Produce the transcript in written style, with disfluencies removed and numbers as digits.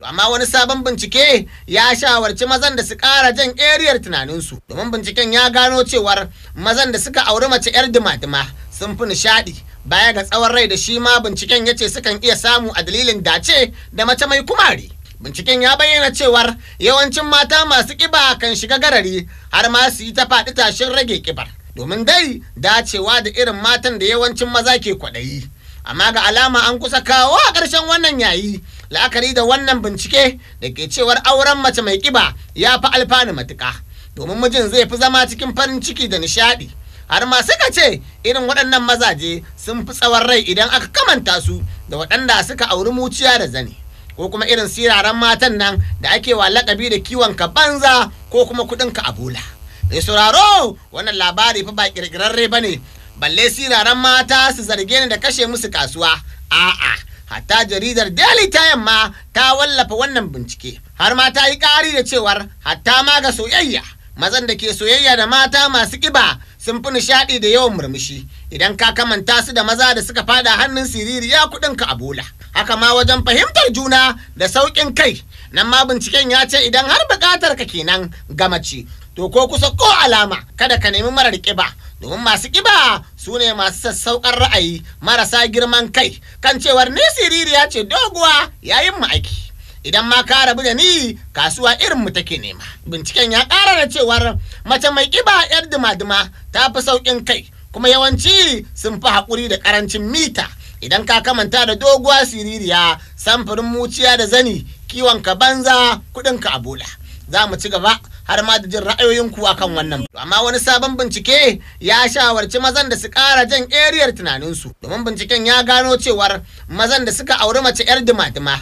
Amma wani sabon bincike ya shawarci mazan da su ƙara jan eriyar tunaninsu, domin binciken ya gano cewar mazan da suka auri mace 'yar dima-dima sun fi nishaɗi baya ga tsawon rai da shi ma binciken ya ce sukan iya samu a dalilin dace da mace mai kumari. Binciken ya bayyana cewar yawancin mata masu ƙiba kan shiga garari har ma su yi ta faɗi tashin rage ƙibar, domin dai dacewa da irin matan da yawancin maza ke kwaɗayi. Amma ga alama an kusa kawo a ƙarshen wannan yayi, la'akari da wannan bincike da ke cewar auren mace mai ƙiba ya fi alfanu matuƙa, domin mijin zai fi zama cikin farin ciki da nishaɗi. Har ma suka ce irin waɗannan mazaje sun fi tsawon rai idan aka kamanta su da waɗanda suka auri muciya da zane, ko kuma irin siraran matan nan da ake wa lakabi da kiwon ka banza ko kuma kuɗin ka a bola. Mai sauraro, wannan labari fa ba ƙirƙirarre ba ne, balle siraran mata su zarge ni da kashe musu kasuwa. A'a, hatta jaridar Daily Time ma ta wallafa wannan bincike, har ma ta yi ƙari da cewar hatta ma ga soyayya, mazan da ke soyayya da mata masu ƙiba sun fi nishaɗi da yawan murmushi idan ka kamanta su da maza da suka fada hannun siririya kuɗin ka a bola. Haka ma wajen fahimtar juna da sauƙin kai, nan ma binciken ya ce idan har buƙatar ka kenan ga mace, to ko kusa ko alama kada ka nemi marar ƙiba, domin masu ƙiba su ne masu sassauƙar ra'ayi marasa girman kai kan cewar ni siririya ce doguwa yayin mu aiki. Idan ma ka rabu da ni, kasuwa irin mu take nema. Binciken ya ƙara da cewar mace mai ƙiba 'yar duma-duma ta fi sauƙin kai, kuma yawanci sun fi haƙuri da ƙarancin mita idan ka kamanta da doguwa siririya samfurin muciya da zani kiwon ka banza kuɗin ka a bola. Za mu ci gaba har ma da jin ra'ayoyinku akan wannan. Amma wani sabon bincike ya shawarci mazan da su ƙara jan eriyar tunaninsu, domin binciken ya gano cewar mazan da suka auri mace 'yar dima-dima